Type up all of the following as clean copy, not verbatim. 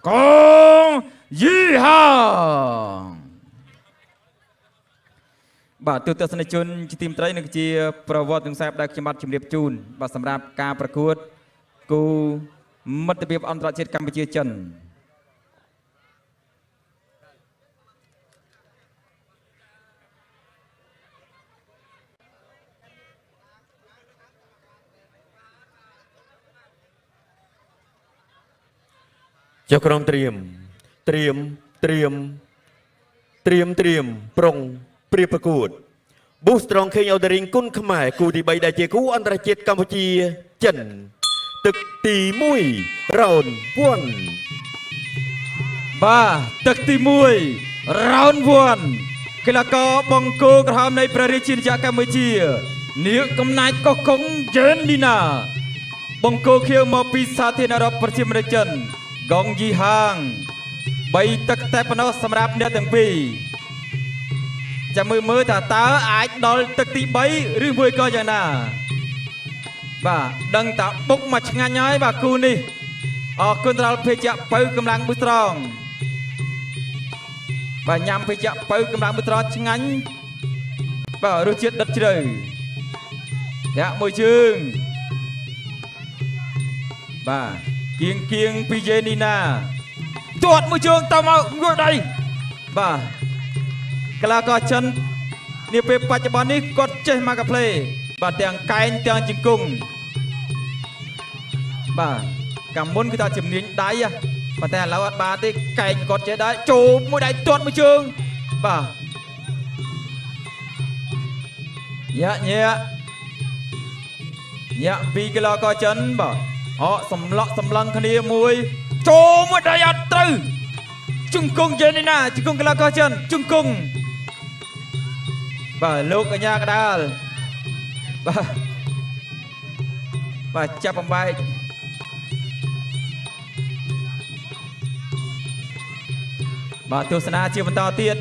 កងយីហាងបាទទូទស្សនិកជនជាទីមេត្រីនឹងជាប្រវត្តិសង្សែបដែលខ្ញុំបាទជម្រាបជូនបាទសម្រាប់ការប្រកួតគូមិត្តភាពអន្តរជាតិកម្ពុជាចិន ចុះក្រុមត្រៀមត្រៀមត្រៀមត្រៀមត្រៀមប្រុងព្រៀបប្រកួតប៊ូស្ត្រងខេងអូដរីងគុណខ្មែរគូទី3ដែលជាគូអន្តរជាតិកម្ពុជាចិនទឹកទី1 round 1 បាទទឹកទី1 round 1កីឡាករបង្គោលក្រហមនៃព្រះរាជាណាចក្រកម្ពុជានាងកំណាចកោះកុងយេនលីណា បង្គោលខៀវមកពីសាធារណរដ្ឋប្រជាមានិតចិនកងយីហាង3ទឹកតែប៉ុណ្ណោះសម្រាប់អ្នកទាំងពីរចាំមើលមើលថាតើអាចដល់ទឹកទី3ឬមួយក៏យ៉ាងណាបាទដឹងតាបុកមកឆ្ងាញ់ហើយបាទគូនេះអរគុណដល់ភេសជ្ជៈពៅកម្លាំងបុត្រងបាទញ៉ាំភេសជ្ជៈពៅកម្លាំងបុត្រងឆ្ងាញ់បាទរសជាតិដិតជ្រៅធាក់មួយជើង បាទគៀងគៀងពីយេនីណាទាត់មួយជើងទៅមកងួយដៃបាទកីឡាករចិននាពេលបច្ចុប្បន្ននេះគាត់ចេះមកកាផ្លេបាទទាំងកែងទាំងជង្គង់បាទកាលមុនគឺថាជំនាញដៃហ៎ប៉ុន្តែឥឡូវអត់បានទេកែងគាត់ចេះដែរចូលមួយដៃទាត់មួយជើងបាទញាក់ញាក់ ញាក់ពីកីឡាករចិនបាទអកសម្លក់សម្លឹងគ្នាមួយចូលមួយដៃអត់ត្រូវជង្គង់យេនីណាជង្គង់កីឡាករចិនជង្គង់បាទលោកកញ្ញាកដាលបាទបាទចាប់បំបែកបាទទស្សនាជាបន្តទៀត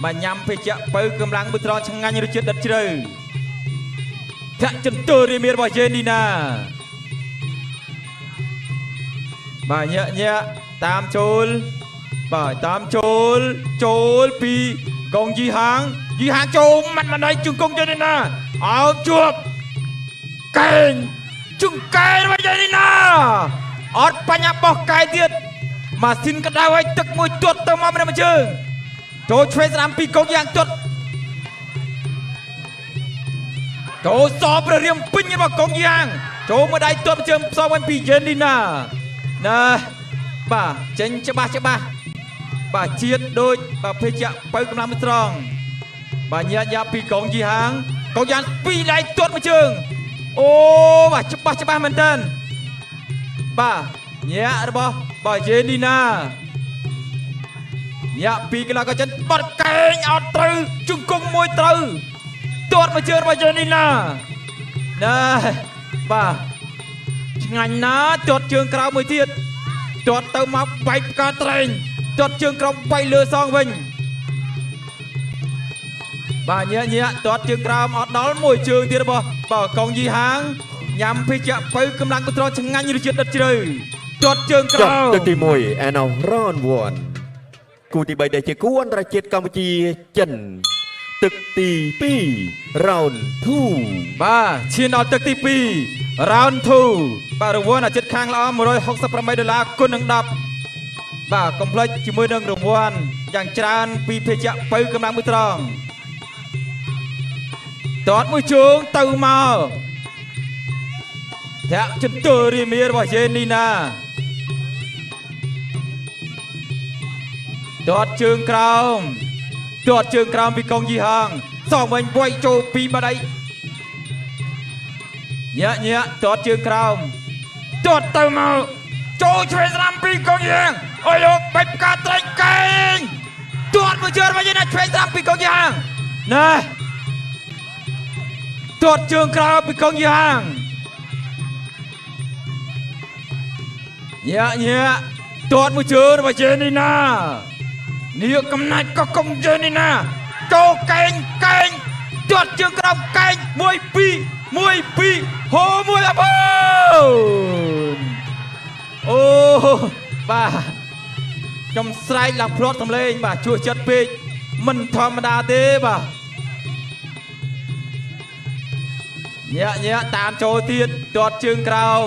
បាទញ៉ាំភេសជ្ជៈពៅកម្លាំងមួយត្រង់ឆ្ងាញ់រសជាតិដិតជ្រៅ ធាក់ចន្ទរាមារបស់យេនីណាបាទញាក់ញាក់តាមចូលបាទតាមចូលចូលពីកងយីហាងយីហាងចូលម៉ាត់ម៉ាត់ជង្គង់យេនីណាអោបជួបកែងជង្គកែងរបស់យេនីណាអត់បញ្ញាបោះកែទៀតម៉ាស៊ីនក្តៅឲ្យទឹកមួយទាត់ទៅមកម្នាក់មួយជើងចូលឆ្វេងស្ដាំពីកងយ៉ាងទាត់ ចូលសព្រះរាមពេញរបស់កងយ៉ាងចូលមួយដៃទាត់ជើងផ្សងវិញពីយេនលីណាណាបាទចេញច្បាស់ច្បាស់បាទជាតិដូចបាទភេសជ្ជៈបើកម្លាំងមួយត្រង់បាទញាក់ញាក់ពីកងយីហាងកងយ៉ាងពីរដៃទាត់មួយជើងអូបាទច្បាស់ច្បាស់មែនតើបាទញាក់របស់បាទយេនលីណាញាក់ពីកីឡាករចិនបាត់កែងអត់ត្រូវជង្គង់មួយត្រូវ ទាត់មកជើងរបស់យេនីណាណាបាទឆ្ងាញ់ណាទាត់ជើងក្រៅមួយទៀតទាត់ទៅមកបែកផ្កាត្រែងទាត់ជើងក្រោមបែកលើសងវិញបាទញាក់ញាក់ទាត់ជើងក្រោមអត់ដល់មួយជើងទៀតរបស់បាទកងយីហាងញ៉ាំភេសជ្ជៈពៅកម្លាំងកត្រឆ្ងាញ់រសជាតិដិតជ្រៅទាត់ជើង ច ក្រោម ប់ទឹកទី1 and now round 1គូទី3ដែលជាគូអន្តរជាតិកម្ពុជាចិនទឹកទី2 round 2 បាទឈានដល់ទឹកទី2 round 2បាទរង្វាន់អាចិតខាងល្អ168ដុល្លារគុណនឹង10បាទកុំភ្លេចជាមួយនឹងរង្វាន់យ៉ាងច្រើនពីភេសជ្ជៈពៅកម្លាំងមួយត្រង់តតមួយជើងទៅមកធាក់ចន្ទរាមារបស់យេនីណាតតជើងក្រោមតតជើងក្រោមពីកងយីហាងសងវិញវាយចូលពីបាត់ដៃ ញាក់ញាក់ទាត់ជើងក្រោមទាត់ទៅមកចូលឆ្វេងស្ដាំពីកងយ៉ាងអុយលោកបែកផ្កាត្រែងកែងទាត់មួយជើងមកយណាឆ្វេងស្ដាំពីកងយ៉ាងណែទាត់ជើងក្រោមពីកងយ៉ាងញាក់ញាក់ទាត់មួយជើងរបស់ជេនីណានេះកំណាច់ក៏កុំជេនីណាចូលកែងកែងទាត់ជើងក្រោមកែង1 2 1 2ហូមួយអបូនអូបាទ ខ្ញុំស្រែកឡើងផ្្លាត់សំឡេងបាទជួយចិត្តពេកមិនធម្មតាទេបាទញាក់ញាក់តាមចូលទៀតទាត់ជើងក្រោម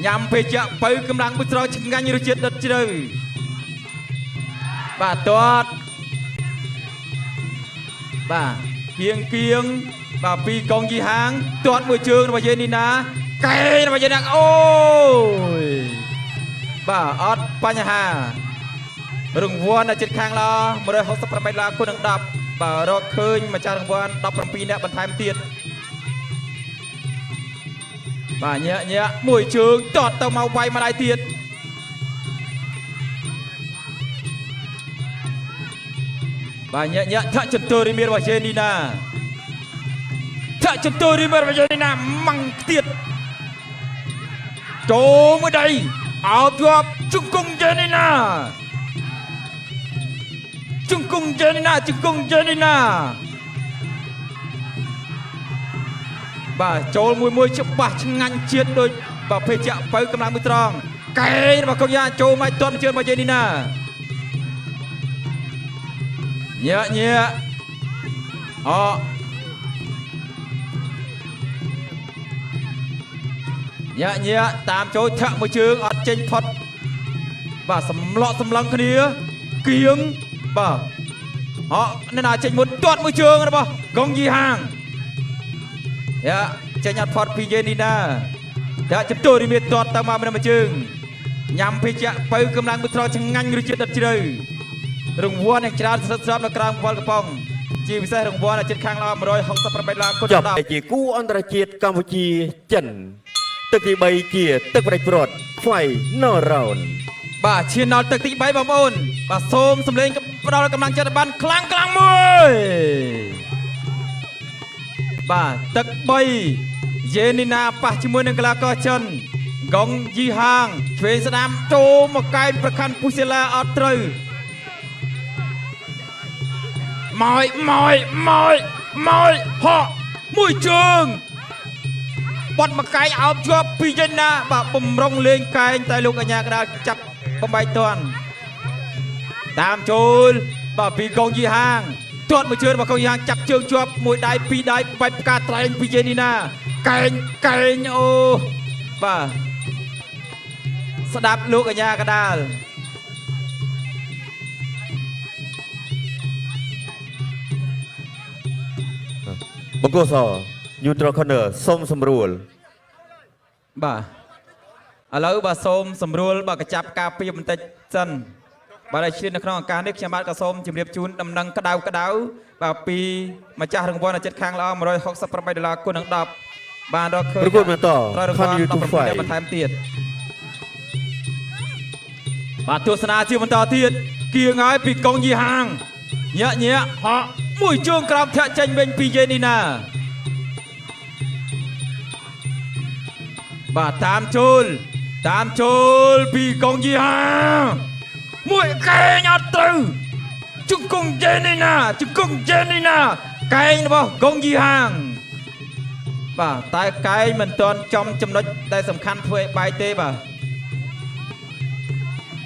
ញ៉ាំភេសជ្ជៈបើកម្លាំងមួយស្រោឆ្ងាញ់រសជាតិដិតជ្រៅបាទទាត់បាទគៀងគៀងបាទពីកងយីហាងទាត់មួយជើងរបស់យេនីណាកែងរបស់យេនីណាអូយបាទអត់បញ្ហា រង្វាន់នៅចិត្តខាងល្អ168ដុល្លារគុណនឹង10បាទរកឃើញម្ចាស់រង្វាន់17នាក់បន្ថែមទៀតបាទញាក់ញាក់មួយជើងទាត់ទៅមកវាយម្ដាយទៀតបាទញាក់ញាក់ធាក់ចន្ទរីមានរបស់ជេនីណាធាក់ចន្ទរីមានរបស់ជេនីណាម៉ាំងទៀតចូលមួយដៃអោបជាប់ជង្គង់ជេនីណា ជង្គង់ជេនីណាជង្គង់ជេនីណាបាទចូលមួយមួយច្បាស់ឆ្ងាញ់ជាតិដូចបាទភេសជ្ជៈបើកម្លាំងមួយត្រង់កែងរបស់កុងយ៉ាចូលមកទាត់ជើងរបស់ជេនីណាញាក់ញាក់អញាក់ញាក់តាមចូលធាក់មួយជើងអត់ចេញផុតបាទសម្លក់សម្លឹងគ្នាគៀងបាទអអ្នកណាចេញមុនទាត់មួយជើងរបស់កងយីហាងយ៉ាចេញអត់ផុតពីយេនីណាតែចំទួរីមានទាត់ទៅមកម្នាក់មួយជើងញ៉ាំភេសជ្ជៈបើកម្លាំងមួយត្រឆ្ងាញ់រសជាតិដិតជ្រៅរង្វាន់យ៉ាងច្រើនស្រិតស្រាប់នៅក្រោមវល់កំប៉ុងជាពិសេសរង្វាន់អាចិតខាងល្អ168ដុល្លារគុណ ចប់ 10 ជាគូអន្តរជាតិកម្ពុជាចិនទឹកទី3ជាទឹកផ្ដាច់ព្រាត់ Final Round បាទឈានដល់ទឹកទី3បងប្អូនបាទសូមសម្លេងផ្ដល់កម្លាំងចិត្តឲ្យបានខ្លាំងខ្លាំងមួយបាទទឹក3យេនីណាប៉ះជាមួយនឹងកីឡាករចិនកងយីហាងឆ្វេងស្ដាំចូលមកកែងប្រខាន់ពុះសិលាអត់ត្រូវម៉យម៉យម៉យម៉យហក់មួយជើង បាត់មកកែងអោបជាប់ពីយេណាបាទបំរុងលេងកែងតែលោកអញ្ញាកដាលចាប់បំបីតាន់តាមចូលបាទពីកងយីហាងទាត់មួយជើងរបស់កងយីហាងចាប់ជើងជាប់មួយដៃពីរដៃបាច់ផ្កាត្រែងពីយេនីណាកែងកែងអូបាទស្ដាប់លោកអញ្ញាកដាល បង្គោលស Neutral Corner សូមសម្រួល បាទឥឡូវបាទសូមសម្រួលបាទកញ្ចាប់ការពារបន្តិចសិនបាទឲ្យឈ្លាននៅក្នុងឱកាសនេះខ្ញុំបាទក៏សូមជម្រាបជូនដំណឹងក្តៅក្តៅបាទពីម្ចាស់រង្វាន់អាចិតខាងល្អ168ដុល្លារគុណនឹង10បានរកឃើញ ប្រកួតបន្ត ត្រូវរង្វាន់ Continue to 17 fight បន្ថែមទៀតបាទទស្សនាជាបន្តទៀតគៀងហើយពីកងយីហាងញាក់ញាក់ហក់មួយជើងក្រោមធាក់ចេញវិញពីយេនីណាបាទតាមចូលតាមចូលពីកងយីហាងមួយកែងអត់ត្រូវជង្គង់យេនីណាជង្គង់យេនីណាកែងរបស់កងយីហាង បាទតែកែងមិនទាន់ចំចំណុចដែលសំខាន់ធ្វើឲ្យបាយទេបាទ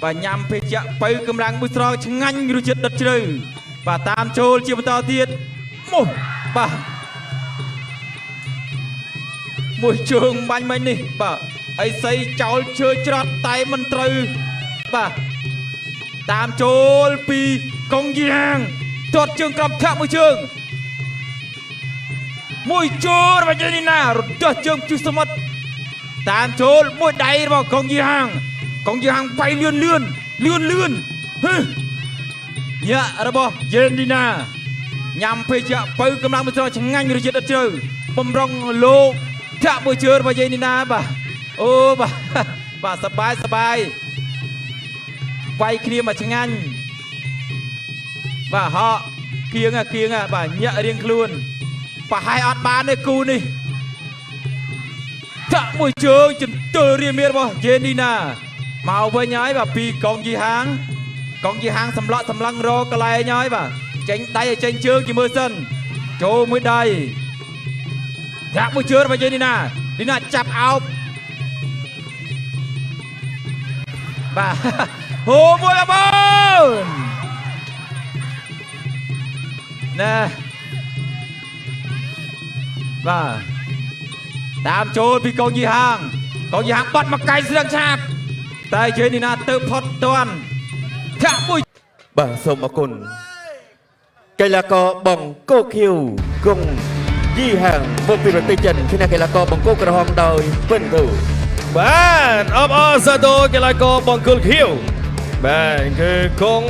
បាទញ៉ាំភេសជ្ជៈបើកម្លាំងមួយស្រងឆ្ងាញ់រសជាតិដិតជ្រៅបាទតាមចូលជាបន្តទៀតមកបាទមួយជើងបាញ់មិញនេះបាទអីសីចោលឈើច្រត់តែមិនត្រូវបាទតាមចូលពីកងយ៉ាងទាត់ជើងក្រោមធាក់មួយជើង មួយជើងរបស់យេនីណារត់ចជើងជិះសមុទ្រតាមចូលមួយដៃរបស់កងយីហាងកងយីហាងបៃលឿនលឿនលឿនលឿនហឺញាក់របស់យេនីណាញ៉ាំភេសជ្ជៈបើកម្លាំងមួយស្រស់ឆ្ងាញ់រសជាតិដិតជ្រៅបំរុងលោកធាក់មួយជើងរបស់យេនីណាបាទអូបាទបាទសប្បាយសប្បាយវាយគ្នាមកឆ្ងាញ់បាទហក់គៀងហ่ะគៀងហ่ะបាទញាក់រៀងខ្លួន ប្រហែលអត់បានទេគូនេះចាក់មួយជើងចន្ទល់រាមារបស់យេនីណាមកវិញហើយបាទពីកងយីហាងកងយីហាងសម្លក់សម្លឹងរកកន្លែងហើយបាទចេញដៃឲ្យចេញជើងជាមើលសិនចូលមួយដៃចាក់មួយជើងរបស់យេនីណានីណាចាប់អោប បាទហូមួយបងប្អូនណែបាទតាមចូលពីកងយីហាងកងយីហាងបាត់មកកៃស្លឹងឆាបតែជេនីណាទៅផុតតាន់ធាក់មួយ បាទសូមអរគុណកីឡាករបង្គោលខៀវគង់យីហាងមកពីប្រទេសចិនឈ្នះកីឡាករបង្គោលក្រហមដោយពិនទូ បាទអបអរសាទរកីឡាករបង្គោលខៀវបាទគឺគង់